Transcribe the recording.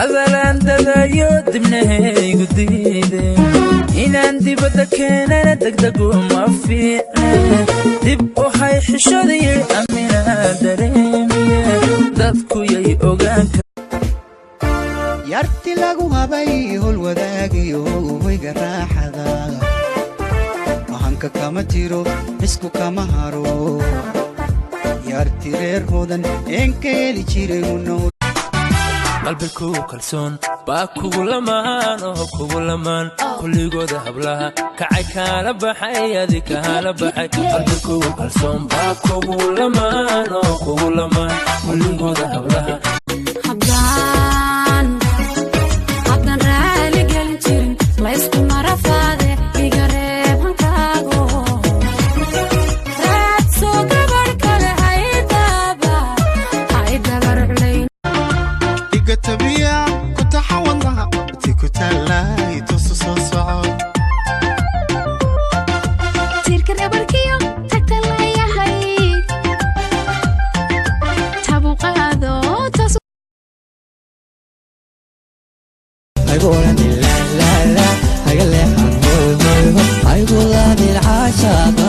Hadalaan dadayo, dibnahaygu diide inaan dibadda keenana, degdegu ma fiicne. Dib u hay xishadayay, amina dareemiye, dadku yay ogaan. Yarti lagu habay hol wadaagayo, hoyga raaxada mahanka kama tiro, isku kama haro. Yarti reer hodan een ka heli jiray unow. Qalbiku kalsoon baa kugu lamaan oo kugu lamaan, kulligooda hablaha kacay kaala baxay, adi kaala baxay. Qalbiku kalsoon baa kugu lamaan oo kugu lamaan, kulligooda hablaha. Haddaan raali gelin jirin, laysku marafaade, iga reeb hankaago, raadso gabadh kale, haydaba haydabar culayn. Igatabiya ku taxawadnaha ti ku taallay, tusu soo soco. Tiirka dhabarkiyo tagta leeyahay, tabuqaado taas. Haygu odhanin laa laa laa, haga leexan, hoy hoy hoy, haygu laamin caashaaq.